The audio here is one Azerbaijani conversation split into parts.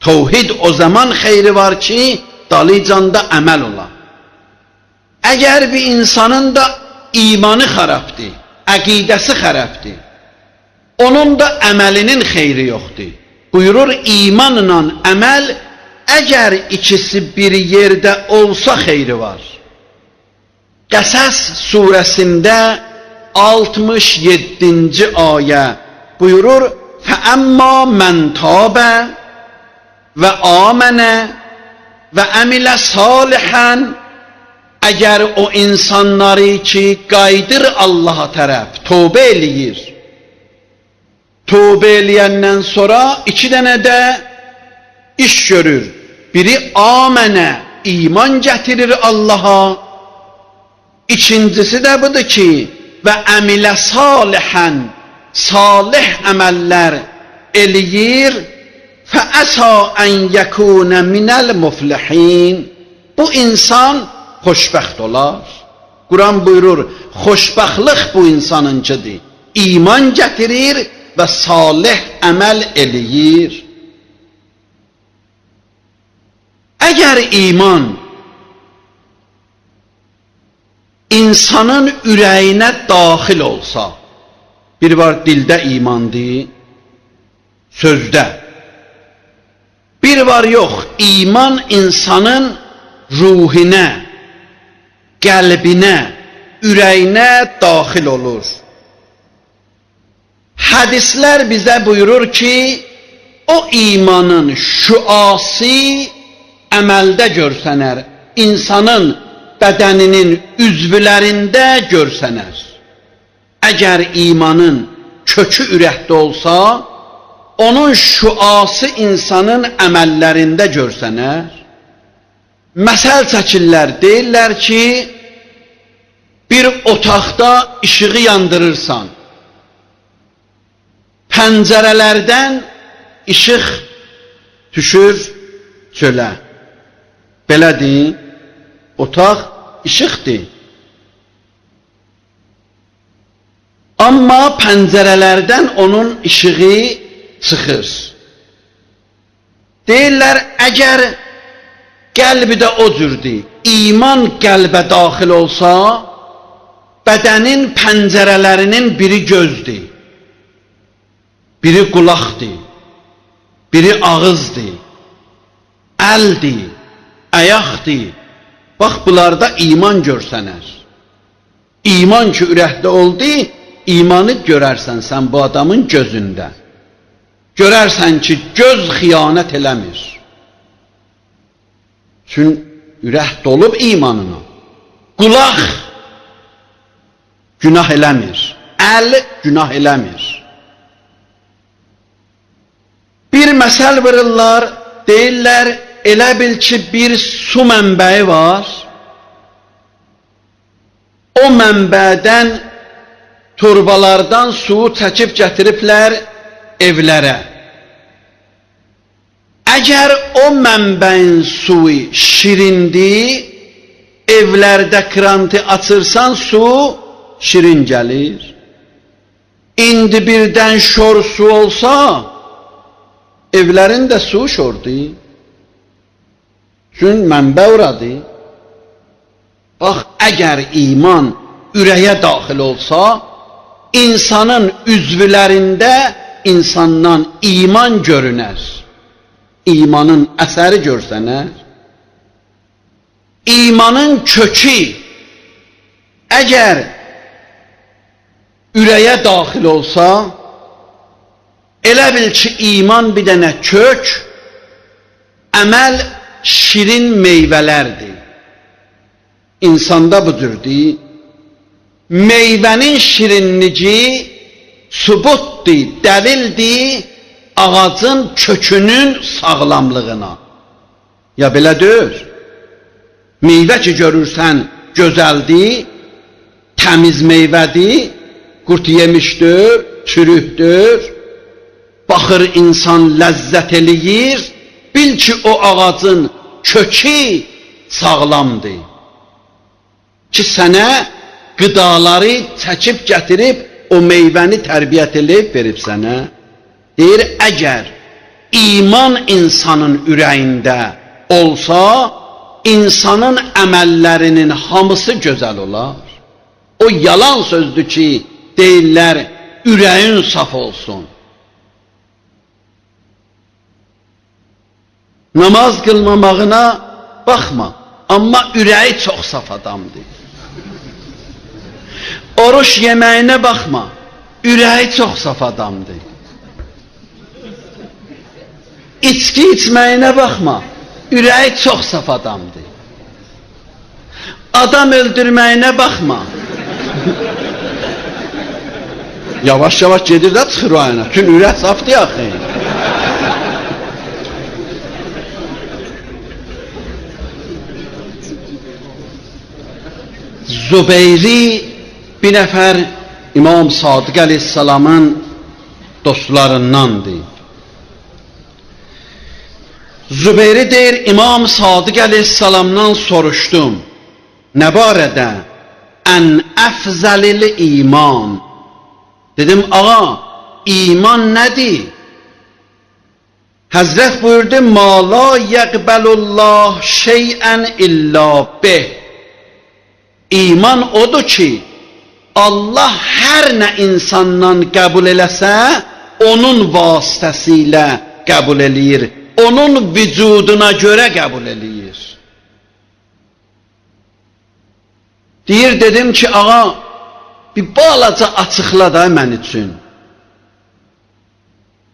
Tövhid o zaman xeyri var ki, dalıcanda əməl ola. Əgər bir insanın da imanı xarabdır, əqidəsi xarabdır, onun da əməlinin xeyri yoxdur. Buyurur, imanla əməl, əgər ikisi bir yerdə olsa xeyri var. Qəsəs surəsində 67-ci ayə buyurur, فَأَمَّا مَنْ تَابَ وَآمَنَ وَعَمِلَ صَالِحًا. Əgər o insanları ki, qayıdır Allaha tərəf, tövbə eləyir. Tövbə eləyəndən sonra iki dənə də iş görür. Biri amənə, iman gətirir Allaha. İkincisi də budur ki, və əmilə salihən, salih əməllər eləyir. Fəəsa ən yəkunə minəl muflihin. Bu insan xoşbəxt olar. Quran buyurur, xoşbəxtlik bu insanınkidir. İman gətirir və salih əməl eləyir. Əgər iman insanın ürəyinə daxil olsa, bir var dildə imandır, sözdə. Bir var yox, iman insanın ruhinə, qəlbinə, ürəyinə daxil olur. Hədislər bizə buyurur ki, o imanın şüası əməldə görsənər, insanın bədəninin üzvlərində görsənər. Əgər imanın kökü ürəkdə olsa, onun şüası insanın əməllərində görsənər. Məsəl çəkirlər, deyirlər ki, bir otaqda işığı yandırırsan, pəncərələrdən işıq düşür çölə. Belədir, otaq işıqdır. Amma pəncərələrdən onun işığı çıxır. Deyirlər, əgər qəlbi də o cürdür, iman qəlbə daxil olsa, bədənin pəncərələrinin biri gözdür, biri qulaqdır, biri ağızdır, əldir, ayaqdır. Bax, bunlarda iman görsənər. İman ki ürəkdə oldu, imanı görərsən sən bu adamın gözündə. Görərsən ki, göz xiyanət eləmir. Çünki ürək dolub imanına. Qulaq günah eləmir. Əl günah eləmir. Bir məsəl vururlar, deyirlər, elə bil ki, bir su mənbəyi var. O mənbədən, torbalardan suyu çəkib gətiriblər evlərə. Əgər o mənbəyin suyu şirindir, evlərdə krantı açırsan, su şirin gəlir. İndi birdən şor su olsa, evlərin də su şordur. Çünki mənbə oradır. Bax, əgər iman ürəyə daxil olsa, insanın üzvlərində insandan iman görünər. İmanın əsəri görsənər. İmanın kökü əgər ürəyə daxil olsa, elə bil ki, iman bir dənə kök, əməl şirin meyvələrdir. İnsanda bu cürdür. Meyvənin şirinliyi sübutdur, dəlildir ağacın kökünün sağlamlığına. Ya belə deyil. Meyvə ki görürsən gözəldir, təmiz meyvədir, qurt yemişdir, çürükdür. Baxır insan ləzzət eləyir, bil ki o ağacın kökü sağlamdır. Ki sənə qıdaları çəkib gətirib o meyvəni tərbiyyət eləyib verib sənə. Deyir, əgər iman insanın ürəyində olsa, insanın əməllərinin hamısı gözəl olar. O yalan sözdür ki, deyirlər, ürəyin saf olsun. Namaz qılmamağına baxma, amma ürəyi çox saf adamdır. Oruç yeməyinə baxma, ürəyi çox saf adamdır. İçki içməyinə baxma, ürəyi çox saf adamdır. Adam öldürməyinə baxma. Yavaş-yavaş gedir də çıxır o ayına. Çünki ürək safdır axı. Zübeyri bir nəfər İmam Sadiq əleyhissalamın dostlarındandır. Zübeyri deyir, İmam Sadiq əleyhissalamdan soruşdum. Nə barədə? Ən əfzəlil iman. Dedim, ağa, iman nədir? Həzrət buyurdu, ma la yəqbəlullah şeyən illə bih. İman odur ki, Allah hər nə insandan qəbul eləsə, onun vasitəsilə qəbul eləyir. Onun vücuduna görə qəbul eləyir. Deyir, dedim ki, ağa, bir balaca açıqla da mən üçün.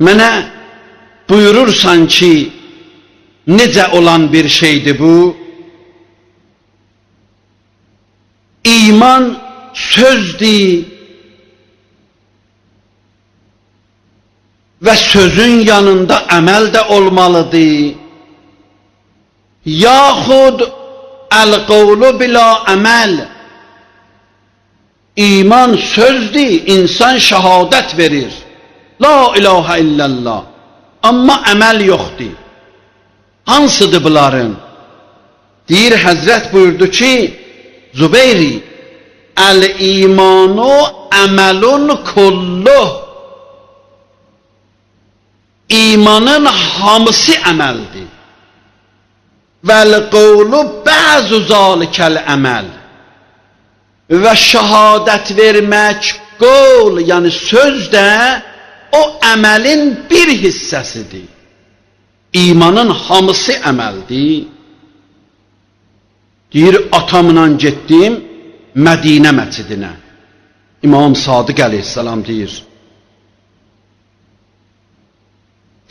Mənə buyurursan ki, necə olan bir şeydir bu? İman sözdür və sözün yanında əməl də olmalıdır. Yaxud əl-qovlu bila əməl. İman sözdür, insan şəhadət verir. La ilahə illallah. Amma əməl yoxdur. Hansıdır bunların? Deyir, Həzrət buyurdu ki, Zübeyri, əl-imanu əməlun kulluh. İmanın hamısı əməldir. Vəl-qovlu bəzu zalikəl əməl. Və şəhadət vermək, qovl, yəni söz də o əməlin bir hissəsidir. İmanın hamısı əməldir. Deyir, atamla getdim Mədinə məscidinə. İmam Sadiq əleyhissalam deyir.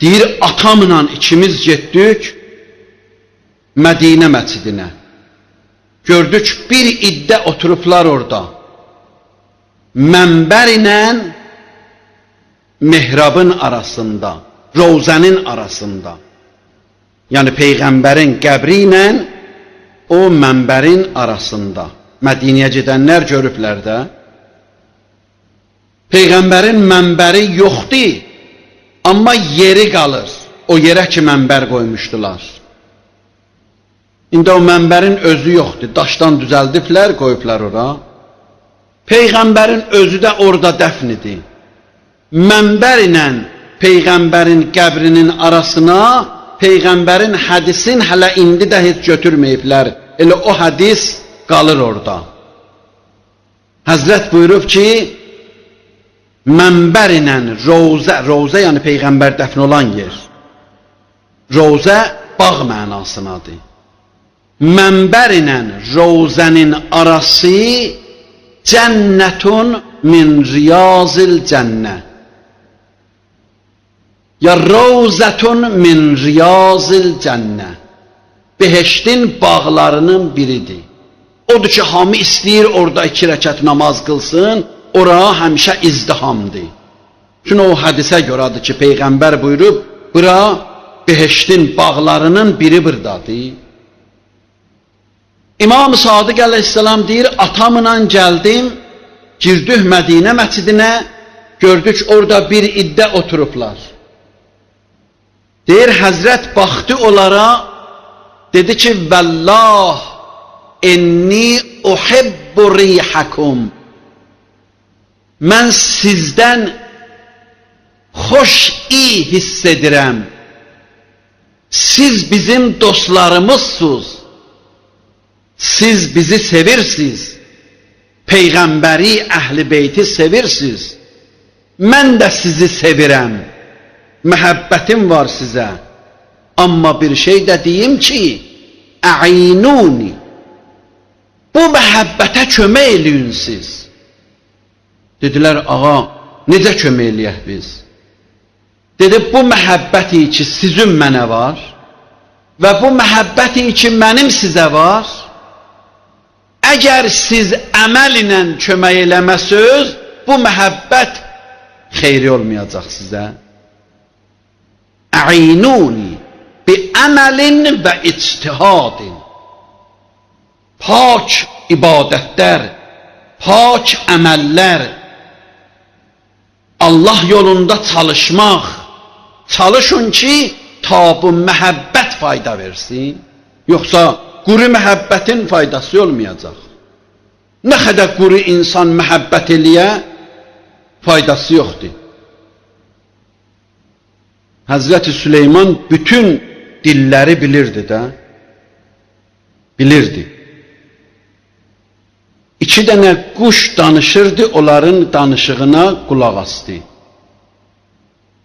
Deyir, atamla ikimiz getdik Mədinə məscidinə. Gördük, bir iddə oturublar orada. Mənbər ilə mehrabın arasında, rovzənin arasında. Yəni, Peyğəmbərin qəbri ilə o mənbərin arasında. Mədiniyə gedənlər görüblər də. Peyğəmbərin mənbəri yoxdur, amma yeri qalır. O yerə ki mənbər qoymuşdular. İndi o mənbərin özü yoxdur. Daşdan düzəldiblər, qoyublar ora. Peyğəmbərin özü də orada dəfn idi. Mənbər ilə Peyğəmbərin qəbrinin arasına Peyğəmbərin hədisin hələ indi də heç götürməyiblər. Elə o hədis qalır orada. Həzrət buyurub ki, mənbər ilə rovzə, rovzə yəni Peyğəmbər dəfn olan yer. Rovzə bağ mənasınadır. Mənbər ilə rovzənin arası cənnətun min riyazil cənnə. Ya rovzətun min riyazil cənnə. Behiştin bağlarının biridir. Odur ki, hamı istəyir orada 2 rəkat namaz qılsın, ora həmişə izdihamdır. Çünki o hədisə görədir ki, Peyğəmbər buyurub, bura behiştin bağlarının biri buradadır. İmam Sadiq əleyhissalam deyir, atamla gəldim, girdik Mədinə məscidinə, gördük orada bir iddə oturublar. Deyir, Həzrət baxdı onlara, dedi ki, vəllah, inni uhibbu rihakum. Mən sizdən xoş iyi hiss edirəm. Siz bizim dostlarımızsınız. Siz bizi sevirsiniz. Peyğəmbəri, Əhl-i Beyti sevirsiniz. Mən də sizi sevirəm. Məhəbbətim var sizə. Amma bir şey də deyim ki, əinuni. Bu məhəbbətə kömək eləyin siz. Dedilər, ağa, necə kömək eləyək biz? Dedi, bu məhəbbəti ki sizin mənə var və bu məhəbbəti ki mənim sizə var, əgər siz əməl ilə kömək eləməsəniz, bu məhəbbət xeyri olmayacaq sizə. Əinuni bi əməlin və ictihadin. Pak ibadətlər, pak əməllər, Allah yolunda çalışmaq, çalışın ki, ta bu məhəbbət fayda versin. Yoxsa quru məhəbbətin faydası olmayacaq. Nə qədər quru insan məhəbbət eləyə, faydası yoxdur. Həzrəti Süleyman bütün dilləri bilirdi də. Bilirdi. İki dənə quş danışırdı, onların danışığına qulaq asdı.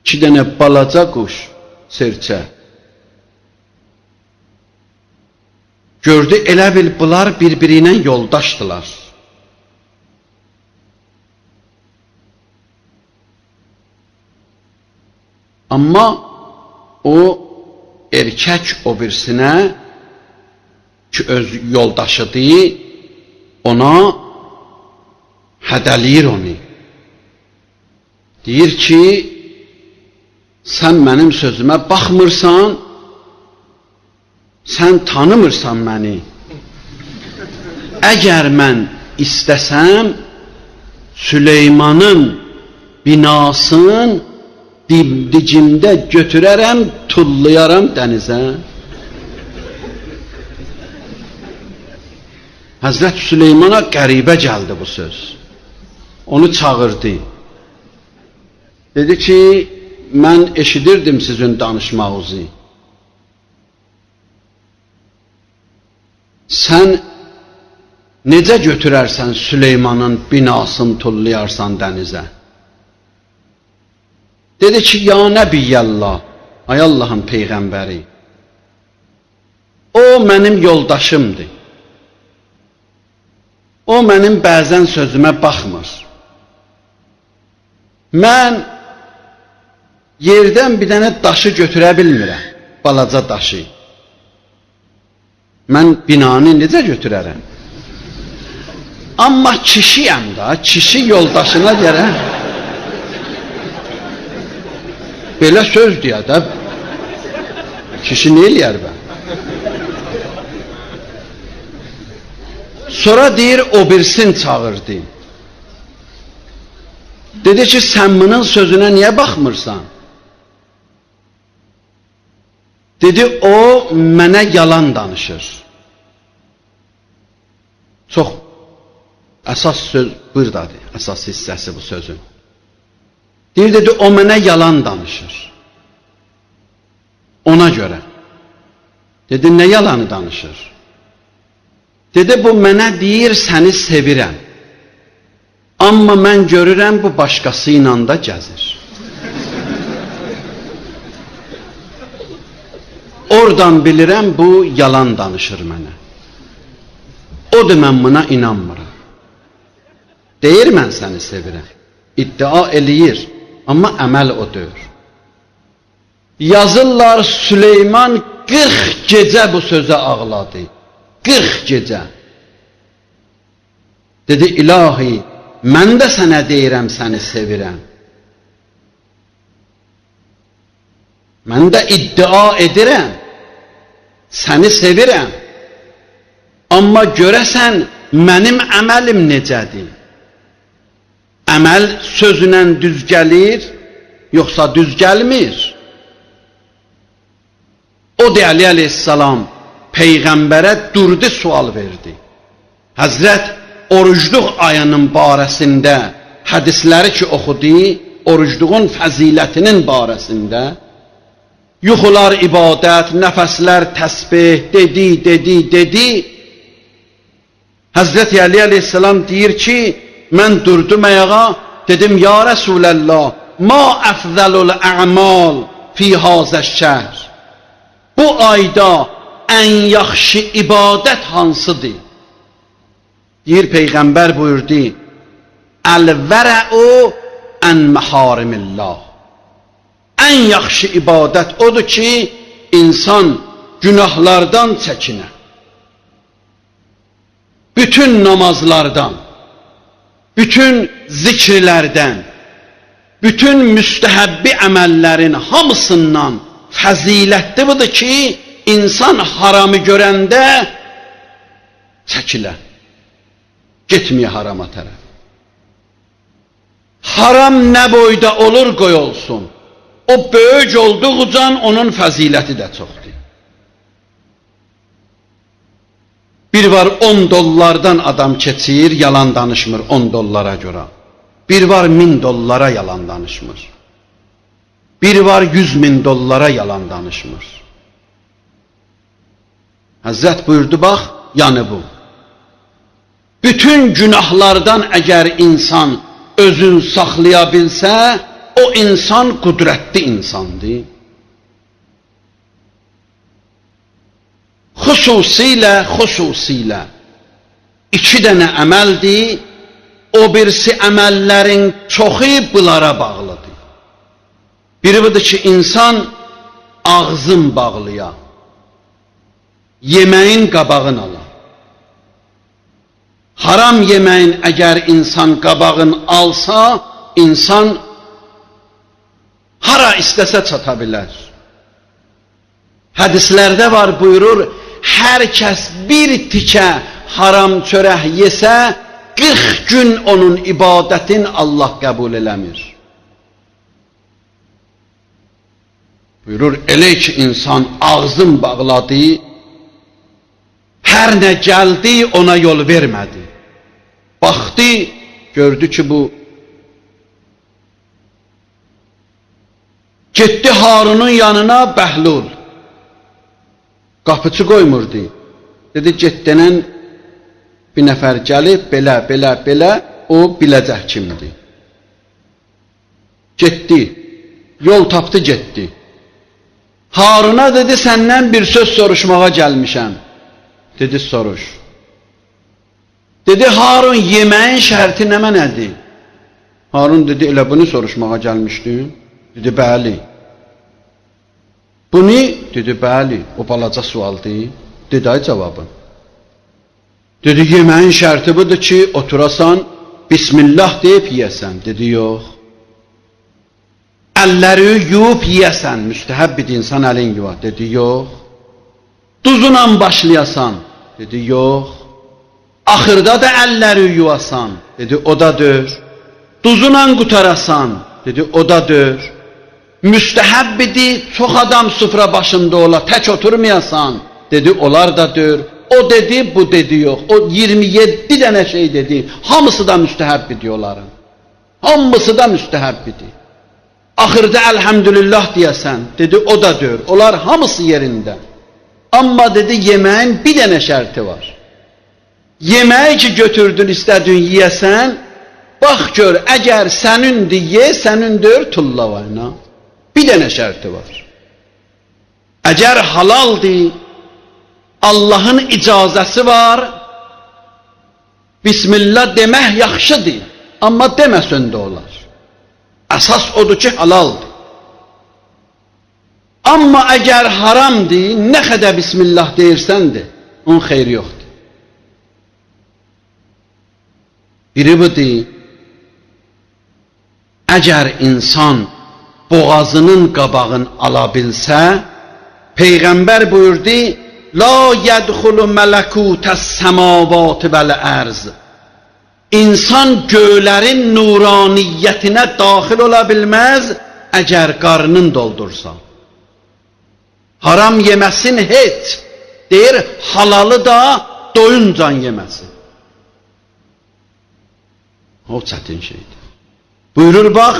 İki dənə balaca quş, serçə. Gördü, elə bil bunlar bir-biri ilə yoldaşdılar. Amma o erkək o birisinə ki, öz yoldaşıdır, ona hədəliyir onu. Deyir ki, sən mənim sözümə baxmırsan, sən tanımırsan məni. Əgər mən istəsəm, Süleymanın binasını dibdicimdə götürərəm, tullayaram dənizə. Həzrət Süleymana qəribə gəldi bu söz. Onu çağırdı. Dedi ki, mən eşidirdim sizin danışmağınızı. Sən necə götürərsən Süleymanın binasını tullayarsan dənizə? Dedi ki, ya Nəbiyyəllah, ay Allahın Peyğəmbəri, o mənim yoldaşımdır. O mənim bəzən sözümə baxmır. Mən yerdən bir dənə daşı götürə bilmirəm, balaca daşı. Mən binanı necə götürərəm? Amma kişiyəm da, kişi yoldaşına görə belə söz deyə də, kişi nə eləyər bə? Sonra deyir, o birisin çağırdı. Dedi ki, sən bunun sözünə niyə baxmırsan? Dedi, o mənə yalan danışır. Çox əsas söz buradadır, əsas hissəsi bu sözün. Deyir, dedi, o mənə yalan danışır. Ona görə. Dedi, nə yalanı danışır? Dedi, bu mənə deyir, səni sevirəm. Amma mən görürəm, bu başqası ilə da gəzir. Oradan bilirəm, bu yalan danışır mənə. Odur, mən buna inanmıram. Deyir, mən səni sevirəm. İddia eləyir, amma əməl o deyir. Yazırlar, Süleyman 40 gecə bu sözə ağladı. 40 gecə. Dedi, ilahi, mən də sənə deyirəm, səni sevirəm. Mən də iddia edirəm, səni sevirəm. Amma görəsən, mənim əməlim necədir? Əməl sözünə düz gəlir, yoxsa düz gəlmir? O da Əli əleyhissalam Peyğəmbərə durdu, sual verdi. Həzrət orucluq ayının barəsində hədisləri ki oxudu, orucluğun fəzilətinin barəsində Yuxular ibadət, nəfəslər təsbih, dedi, dedi, dedi. Həzrəti Əli əleyhissalam deyir ki, mən durdum ayağa, dedim, ya Rəsuləllah, ma əfzəlul ə'mal fi hazəş-şəhr. Bu ayda ən yaxşı ibadət hansıdır? Deyir, Peyğəmbər buyurdu, əl-vərəu ən məharimillah. Ən yaxşı ibadət odur ki, insan günahlardan çəkinə. Bütün namazlardan, bütün zikirlərdən, bütün müstəhəbbi əməllərin hamısından fəzilətli budur ki, insan haramı görəndə çəkilə, getməyə harama tərəf. Haram nə boyda olur qoy olsun, o böyük olduqcan onun fəziləti də çoxdur. Bir var 10 dollardan adam keçir, yalan danışmır 10 dollara görə. Bir var 1000 dollara yalan danışmır. Bir var 100 min dollara yalan danışmır. Həzrət buyurdu, bax, yəni bu. Bütün günahlardan əgər insan özün saxlaya bilsə, o insan qüdrətli insandır. Xüsusilə, xüsusilə iki dənə əməldir, o birisi əməllərin çoxu bunlara bağlıdır. Biri budur ki, insan ağzın bağlıya, yeməyin qabağını ala. Haram yeməyin əgər insan qabağını alsa, insan hara istəsə çata bilər. Hədislərdə var buyurur, hər kəs bir tikə haram çörək yesə, 40 gün onun ibadətin Allah qəbul eləmir. Buyurur, elə ki insan ağzın bağladı, hər nə gəldi ona yol vermədi. Baxdı, gördü ki bu getdi Harunun yanına Bəhlul. Qapıçı qoymurdu. Dedi, get denən bir nəfər gəlib, belə, belə, belə, o biləcək kimdir. Getdi, yol tapdı, getdi. Haruna dedi, səndən bir söz soruşmağa gəlmişəm. Dedi, soruş. Dedi, Harun, yeməyin şərti nə mənədir? Harun dedi, elə bunu soruşmağa gəlmişdin? Dedi, bəli. Bunu? Dedi, bəli. O balaca sualdır. Dedi, ay cavabın. Dedi, yeməyin şərti budur ki, oturasan, Bismillah deyib yiyəsən. Dedi, yox. Əlləri yuyub yiyəsən, müstəhəbb bir insan əlin yuva. Dedi, yox. Duzunla başlayasan. Dedi, yox. Axırda da əlləri yuvasan. Dedi, o da dör. Duzunla qutarasan. Dedi, o da dör. Müstəhəbb idi, çox adam süfrə başında ola, tək oturmayasan. Dedi, onlar da dör. O dedi, bu dedi, yox. O 27 dənə şey dedi. Hamısı da müstəhəbb idi onların. Hamısı da müstəhəbb idi. Axırda əlhəmdülillah deyəsən. Dedi, o da dör. Onlar hamısı yerində. Amma dedi, yeməyin bir dənə şərti var. Yeməyi ki götürdün, istədin yiyəsən, bax gör, əgər sənindir ye, sənindir, tulla var. Bir dənə şərti var. Əgər halaldır, Allahın icazəsi var, Bismillah demək yaxşıdır, amma deməsən də olar. Əsas odur ki, halaldır. Amma əgər haramdır, nə qədər Bismillah deyirsən də, onun xeyri yoxdur. Biri budur, əgər insan boğazının qabağını ala bilsə, Peyğəmbər buyurdu, La yədxulu mələkutəs səmavati vəl-ərz. İnsan göylərin nuraniyyətinə daxil ola bilməz, əgər qarnın doldursa. Haram yeməsin heç, deyir, halalı da doyuncan yeməsin. O çətin şeydir. Buyurur bax,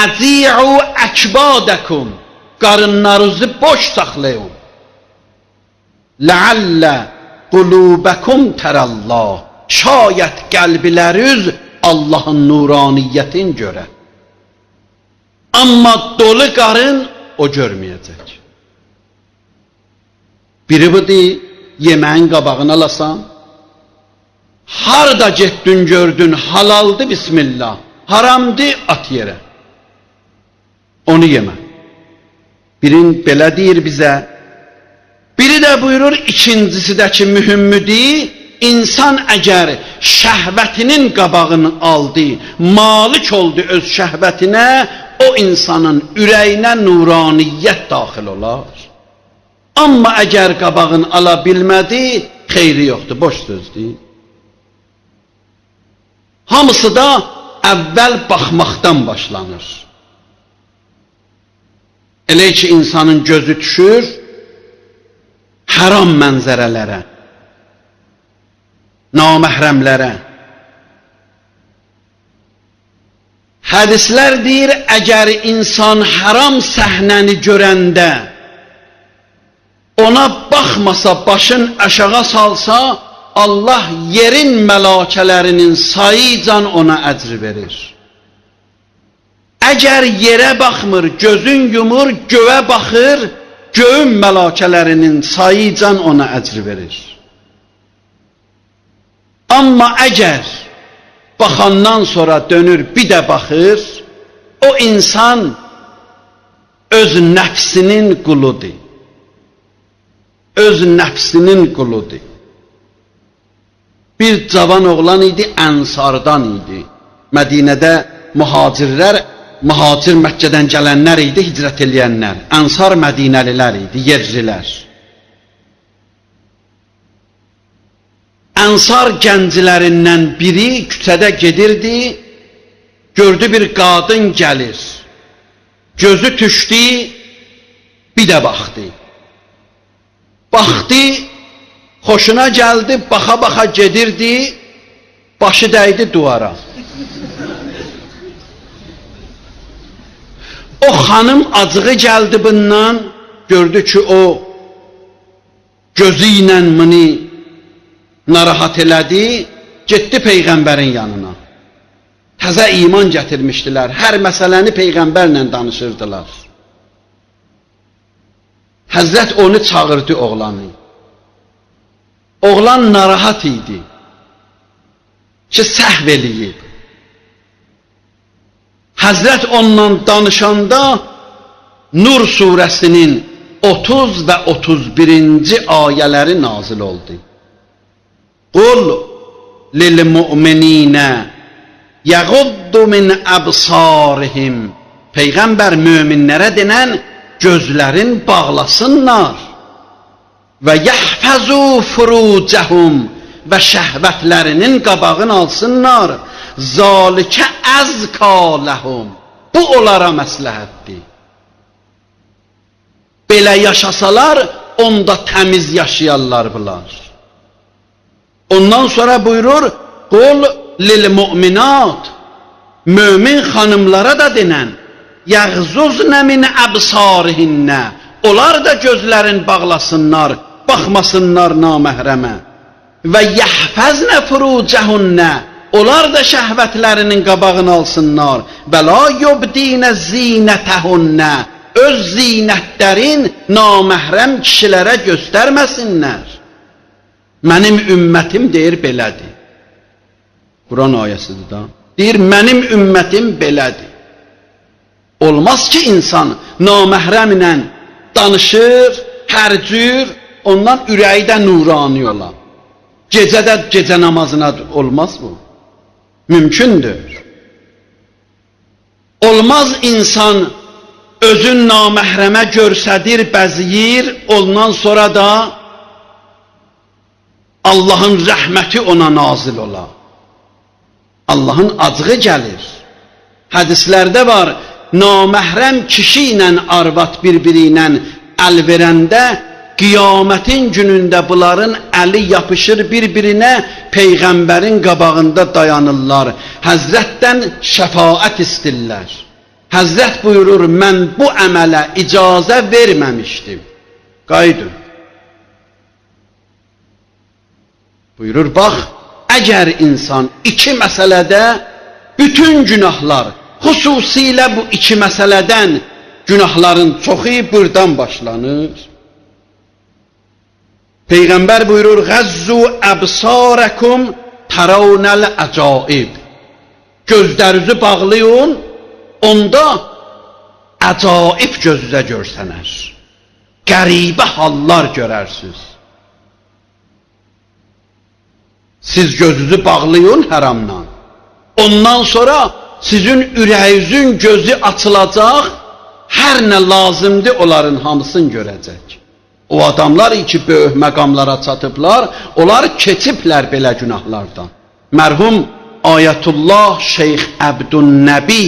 Əci'u əkbadəkum. Qarınlarınızı boş saxlayın. Ləallə qulubəkum tərəllah. Şayət qəlbiləriniz Allahın nuraniyyətini görə. Amma dolu qarın o görməyəcək. Biri budur, yeməyin qabağını alasan. Harda getdin gördün, halaldı bismillah, haramdı at yerə. Onu yemə. Birin belə deyir bizə. Biri də buyurur, ikincisi də ki mühümmüdür, insan əgər şəhvətinin qabağını aldı, malik oldu öz şəhvətinə, o insanın ürəyinə nuraniyyət daxil olar. Amma əgər qabağını ala bilmədi, xeyri yoxdur, boş sözdür. Hamısı da əvvəl baxmaqdan başlanır. Elə ki insanın gözü düşür haram mənzərələrə, naməhrəmlərə. Hədislər deyir, əgər insan haram səhnəni görəndə ona baxmasa, başın aşağı salsa, Allah yerin məlakələrinin sayıcan ona əcr verir. Əgər yerə baxmır, gözün yumur, göyə baxır, göyün məlakələrinin sayıcan ona əcr verir. Amma əgər baxandan sonra dönür, bir də baxır, o insan öz nəfsinin quludur. Öz nəfsinin quludur. Bir cavan oğlan idi, Ənsardan idi. Mədinədə mühacirlər, mühacir Məkkədən gələnlər idi, hicrət eləyənlər. Ənsar Mədinəlilər idi, yerlilər. Ənsar gəncilərindən biri küçədə gedirdi, gördü bir qadın gəlir. Gözü düşdü, bir də baxdı. Baxdı, xoşuna gəldi, baxa-baxa gedirdi, başı dəydi duvara. O xanım acığı gəldi bundan, gördü ki o gözü ilə bunu narahat elədi, getdi Peyğəmbərin yanına. Təzə iman gətirmişdilər, hər məsələni Peyğəmbərlə danışırdılar. Həzrət onu çağırdı oğlanı. Oğlan narahat idi ki səhv eləyib. Həzrət ondan danışanda Nur surəsinin 30 və 31-ci ayələri nazil oldu. Qul lil mu'mininə yəğuddu min əbsarihim. Peyğəmbər möminlərə denən gözlərin bağlasınlar və yəhfəzu furucəhum və şəhvətlərinin qabağını alsınlar. Zalikə əzka ləhum. Bu onlara məsləhətdir. Belə yaşasalar, onda təmiz yaşayarlar bunlar. Ondan sonra buyurur, qul lil mu'minat. Mömin xanımlara da denən, yəğzuznə min əbsarihinnə. Onlar da gözlərin bağlasınlar, baxmasınlar naməhrəmə. Və yəhfəznə furucəhunnə. Onlar da şəhvətlərinin qabağını alsınlar. Və la yubdinə zinətəhunnə. Öz zinətlərin naməhrəm kişilərə göstərməsinlər. Mənim ümmətim deyir belədir. Quran ayəsidir da. Deyir mənim ümmətim belədir. Olmaz ki insan naməhrəmlə danışır, hər cür, ondan ürəyi də nurani olar. Gecə də gecə namazına olmaz bu. Mümkündür. Olmaz insan özün naməhrəmə görsədir, bəziyir, ondan sonra da Allahın rəhməti ona nazil olar. Allahın acığı gəlir. Hədislərdə var, naməhrəm kişi ilə arvad bir-biri ilə əl verəndə, qiyamətin günündə bunların əli yapışır bir-birinə, Peyğəmbərin qabağında dayanırlar. Həzrətdən şəfaət istirlər. Həzrət buyurur, mən bu əmələ icazə verməmişdim. Qaydın. Buyurur, bax, əgər insan iki məsələdə bütün günahlar, xüsusilə bu iki məsələdən günahların çoxu buradan başlanır. Peyğəmbər buyurur, Qəzzu əbsarəkum təravnəl əcaib. Gözlərinizi bağlayın, onda əcaib gözünüzə görsənər. Qəribə hallar görərsiniz. Siz gözünüzü bağlayın həramdan. Ondan sonra sizin ürəyinizin gözü açılacaq, hər nə lazımdır onların hamısını görəcək. O adamlar ki böyük məqamlara çatıblar, onlar keçiblər belə günahlardan. Mərhum Ayətullah Şeyx Əbdünnəbi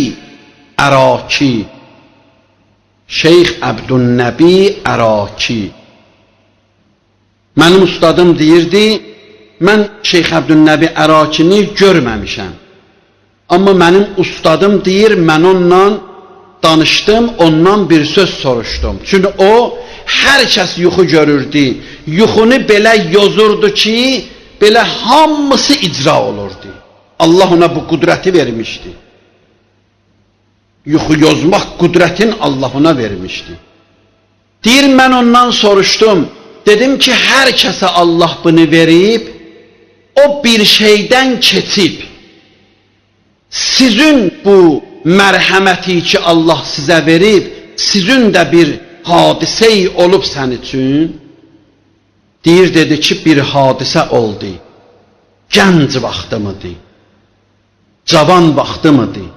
Əraki, Şeyx Əbdünnəbi Əraki. Mənim ustadım deyirdi, mən Şeyx Əbdünnəbi Ərakini görməmişəm. Amma mənim ustadım deyir, mən onunla danışdım, ondan bir söz soruşdum. Çünki o, hər kəs yuxu görürdü. Yuxunu belə yozurdu ki, belə hamısı icra olurdu. Allah ona bu qüdrəti vermişdi. Yuxu yozmaq qüdrətin Allah ona vermişdi. Deyir, mən ondan soruşdum. Dedim ki, hər kəsə Allah bunu verib, o bir şeydən keçib. Sizin bu mərhəməti ki Allah sizə verib, sizin də bir hadisə olub sən üçün. Deyir, dedi ki, bir hadisə oldu. Gənc vaxtımıdır, cavan vaxtımıdır.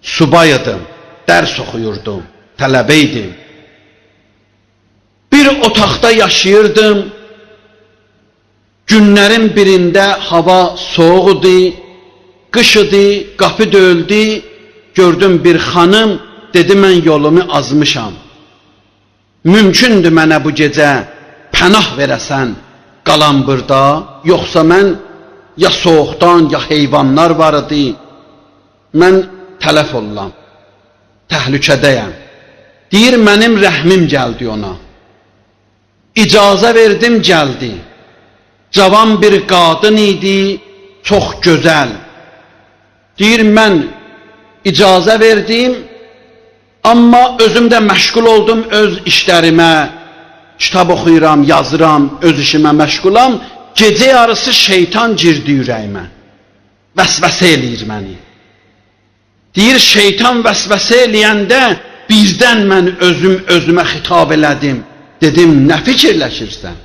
Subay idim, dərs oxuyurdum, tələbə idim. Bir otaqda yaşayırdım. Günlərin birində hava soğuk idi, qış idi, qapı döyüldü. Gördüm bir xanım, dedi mən yolumu azmışam. Mümkündür mənə bu gecə pənah verəsən qalan burada, yoxsa mən ya soğuqdan, ya heyvanlar var idi, mən tələf olulam, təhlükədəyəm. Deyir, mənim rəhmim gəldi ona. İcazə verdim, gəldi. Cavan bir qadın idi, çox gözəl. Deyir, mən icazə verdim, amma özüm də məşğul oldum öz işlərimə, kitab oxuyuram, yazıram, öz işimə məşğulam. Gecə yarısı şeytan girdi ürəyimə, vəsvəsə eləyir məni. Deyir, şeytan vəsvəsə eləyəndə birdən mən özüm özümə xitab elədim. Dedim, nə fikirləşirsən?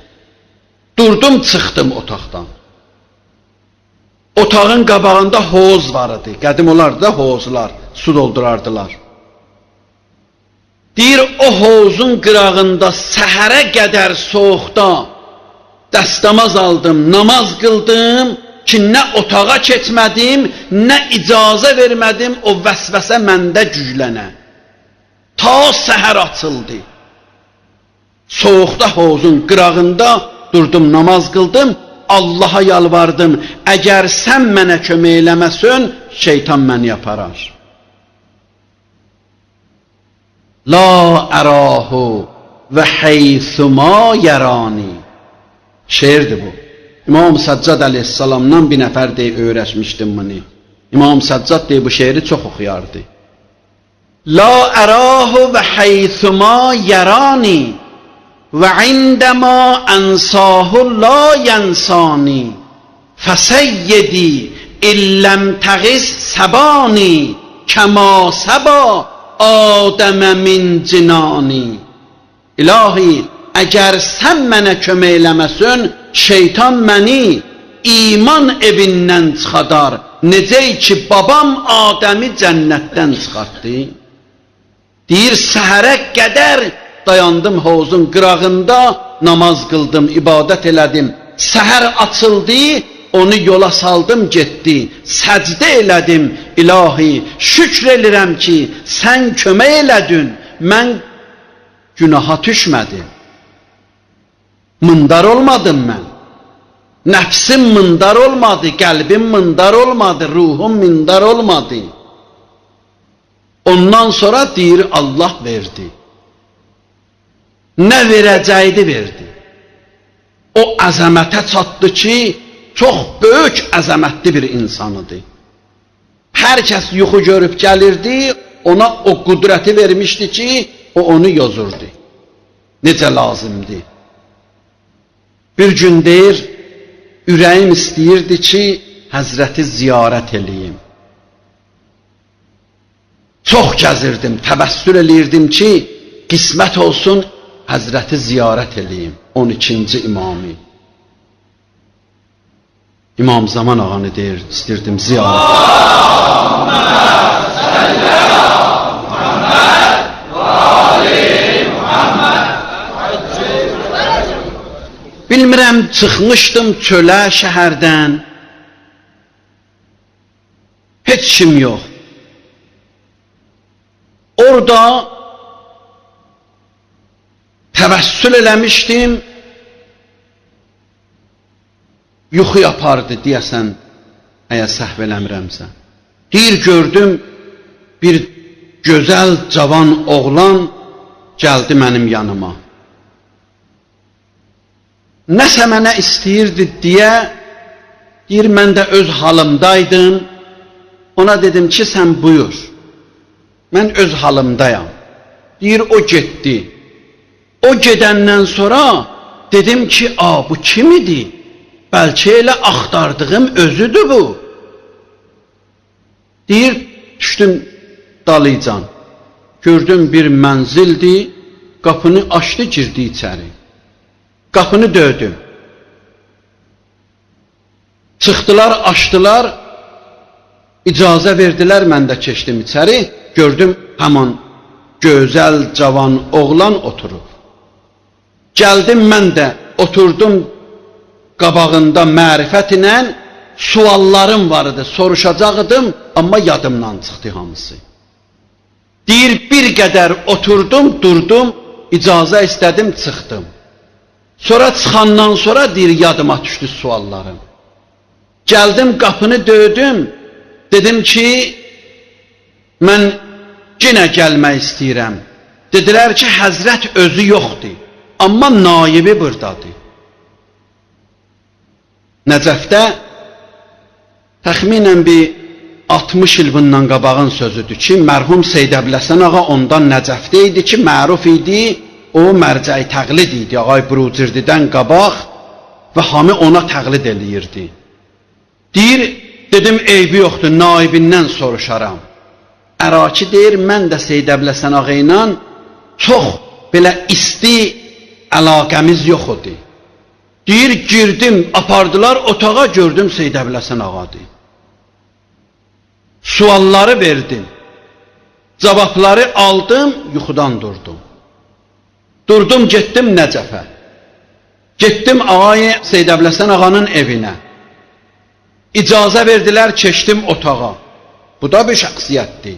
Durdum, çıxdım otaqdan. Otağın qabağında hovuz var idi. Qədim olardı da hovuzlar, su doldurardılar. Deyir, o hovuzun qırağında səhərə qədər soğuqda dəstəmaz aldım, namaz qıldım ki, nə otağa keçmədim, nə icazə vermədim, o vəsvəsə məndə güclənə. Ta səhər açıldı. Soğuqda hovuzun qırağında durdum, namaz qıldım, Allaha yalvardım. Əgər sən mənə kömək eləməsən, şeytan məni aparar. La ərahu və heythuma yərani. Şeirdir bu. İmam Səccad əleyhissalamdan bir nəfər deyə öyrəşmişdim bunu. İmam Səccad deyə bu şeiri çox oxuyardı. La ərahu və heythuma yərani və indəma ənsahu la yənsani fəsəyyidi illəm təğiz səbani kəma səba Adəmə min cinani. İlahi, əgər sən mənə kömək eləməsin, şeytan məni iman evindən çıxadar. Necə ki, babam Adəmi cənnətdən çıxartdı. Deyir, səhərə qədər dayandım hovuzun qırağında, namaz qıldım, ibadət elədim. Səhər açıldı, onu yola saldım, getdi. Səcdə elədim, ilahi, şükr elirəm ki, sən kömək elədin, mən günaha düşmədim. Mındar olmadım mən. Nəfsim mındar olmadı, qəlbim mındar olmadı, ruhum mındar olmadı. Ondan sonra deyir Allah verdi. Nə verəcəydi verdi. O əzəmətə çatdı ki, çox böyük əzəmətli bir insanıdır. Hər kəs yuxu görüb gəlirdi, ona o qüdrəti vermişdi ki, o onu yozurdu. Necə lazımdır. Bir gün deyir, ürəyim istəyirdi ki, Həzrəti ziyarət eləyim. Çox gəzirdim, təbəssül eləyirdim ki, qismət olsun Həzrəti ziyarət eləyim. 12-ci imamı. İmam Zaman ağanı deyir, istirdim ziyarət. Bilmirəm, çıxmışdım çölə, şəhərdən. Heç kim yox. Orada təvəssül eləmişdim. Yuxu yapardı deyəsən, əgər səhv eləmirəmsə. Deyir, gördüm, bir gözəl cavan oğlan gəldi mənim yanıma. Nəsə mənə istəyirdi deyə, deyir, mən də öz halımdaydım. Ona dedim ki, sən buyur. Mən öz halımdayam. Deyir, o getdi. O gedəndən sonra dedim ki, a, bu kim idi? Bəlkə elə axtardığım özüdür bu. Deyir, düşdüm dalıcan. Gördüm bir mənzildir, qapını açdı, girdi içəri. Qapını döydüm. Çıxdılar, açdılar, icazə verdilər, mən də keçdim içəri. Gördüm, həman gözəl cavan oğlan oturub. Gəldim, mən də oturdum qabağında mərifət ilə, suallarım var idi, soruşacaqdım, amma yadımdan çıxdı hamısı. Deyir, bir qədər oturdum, durdum, icazə istədim, çıxdım. Sonra çıxandan sonra deyir, yadıma düşdü suallarım. Gəldim, qapını döydüm, dedim ki, mən yenə gəlmək istəyirəm. Dedilər ki, Həzrət özü yoxdur, amma naibi buradadır. Nəcəfdə təxminən bir 60 il bundan qabağın sözüdür ki, mərhum Seyid Əbülhəsən ağa ondan Nəcəfdə idi ki, məruf idi, o mərcəi təqlid idi, ağay Brucirdidən qabaq və hamı ona təqlid eləyirdi. Deyir, dedim, eybi yoxdur, naibindən soruşaram. Əraki deyir, mən də Seyid Əbülhəsən ağa ilə çox belə isti əlaqəmiz yox idi. Deyir, girdim, apardılar otağa, gördüm Seyid Əbülhəsən ağadır. Sualları verdim, cavabları aldım, yuxudan durdum. Durdum, getdim Nəcəfə. Getdim ağayı Seyid Əbülhəsən ağanın evinə. İcazə verdilər, keçdim otağa. Bu da bir şəxsiyyətdir.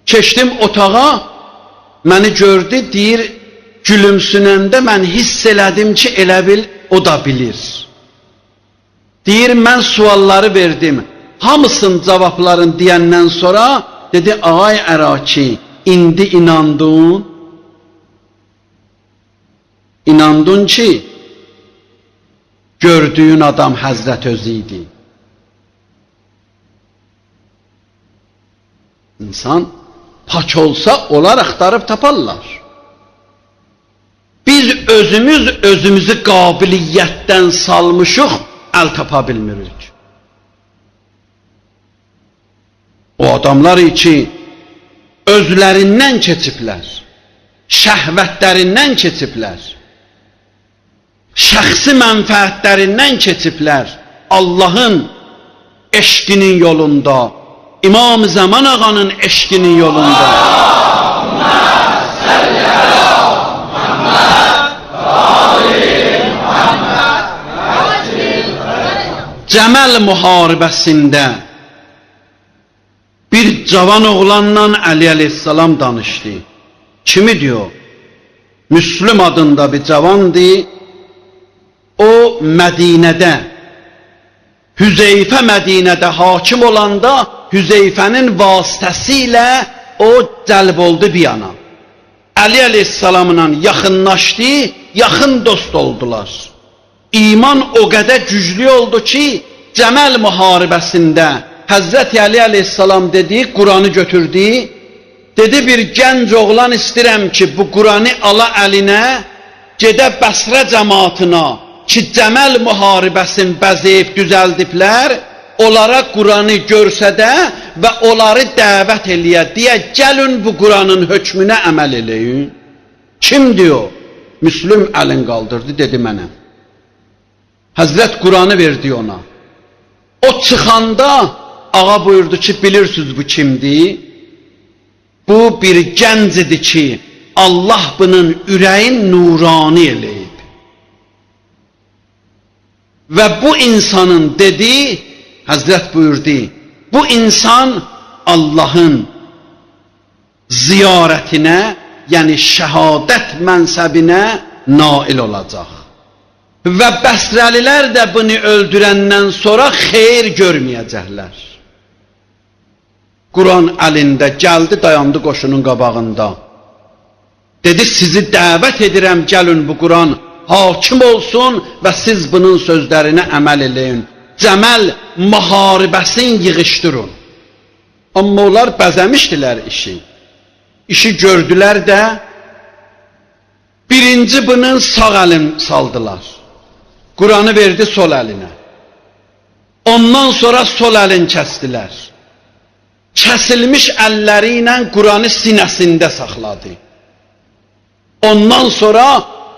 Keçdim otağa, məni gördü, deyir, gülümsünəndə mən hiss elədim ki, elə bil, o da bilir. Deyir, mən sualları verdim. Hamısının cavablarını deyəndən sonra dedi, ağay Əraki, indi inandın. İnandın ki, gördüyün adam Həzrət özü idi. İnsan pak olsa onlar axtarıb taparlar. Biz özümüz özümüzü qabiliyyətdən salmışıq, əl tapa bilmirik. O adamlar ki, özlərindən keçiblər, şəhvətlərindən keçiblər, şəxsi mənfəətlərindən keçiblər, Allahın eşqinin yolunda, İmam Zaman ağanın eşqinin yolunda. Cəməl müharibəsində bir cavan oğlanla Əli əleyhissalam danışdı. Kimi diyor? Müslüm adında bir cavandı. O Mədinədə, Hüzeyfə Mədinədə hakim olanda Hüzeyfənin vasitəsilə o cəlb oldu bir yana. Əli əleyhissalamla yaxınlaşdı, yaxın dost oldular. İman o qədər güclü oldu ki, Cəməl müharibəsində Həzrəti Əli əleyhissalam dedi, Quranı götürdü. Dedi, bir gənc oğlan istəyirəm ki, bu Quranı ala əlinə, gedə Bəsrə cəmaatına ki, Cəməl müharibəsini bəzəyib düzəldiblər, onlara Quranı görsədə və onları dəvət eləyə, deyə gəlin bu Quranın hökmünə əməl eləyin. Kimdir o? Müslüm əlin qaldırdı, dedi mənə. Həzrət Quranı verdi ona. O çıxanda ağa buyurdu ki, bilirsiniz bu kimdir? Bu bir gənc idi ki, Allah bunun ürəyin nurani eləyib. Və bu insanın dedi, Həzrət buyurdu, bu insan Allahın ziyarətinə, yəni şəhadət mənsəbinə nail olacaq. Və Bəsrəlilər də bunu öldürəndən sonra xeyir görməyəcəklər. Quran əlində gəldi, dayandı qoşunun qabağında. Dedi, sizi dəvət edirəm, gəlin bu Quran hakim olsun və siz bunun sözlərinə əməl eləyin. Cəməl müharibəsini yığışdırın. Amma onlar bəzəmişdilər işi. İşi gördülər də, birinci bunun sağ əlin saldılar. Quranı verdi sol əlinə. Ondan sonra sol əlin kəsdilər. Kəsilmiş əlləri ilə Quranı sinəsində saxladı. Ondan sonra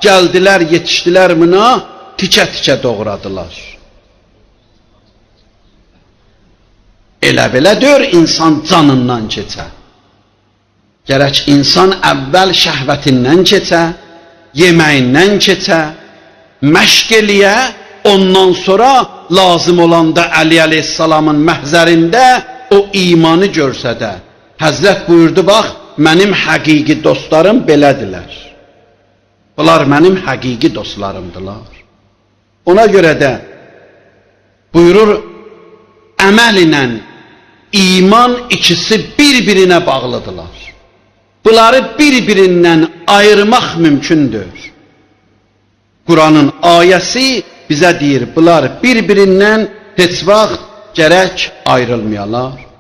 gəldilər, yetişdilər buna, tikə-tikə doğradılar. Elə belə deyir, insan canından keçə. Gərək insan əvvəl şəhvətindən keçə, yeməyindən keçə, məşq eləyə, ondan sonra lazım olanda Əli əleyhissalamın məhzərində o imanı görsə də. Həzrət buyurdu, bax, mənim həqiqi dostlarım belədirlər. Bunlar mənim həqiqi dostlarımdılar. Ona görə də buyurur, əməl ilə iman ikisi bir-birinə bağlıdırlar. Bunları bir-birindən ayırmaq mümkündür. Quranın ayəsi bizə deyir, bunlar bir-birindən heç vaxt gərək ayrılmayalar.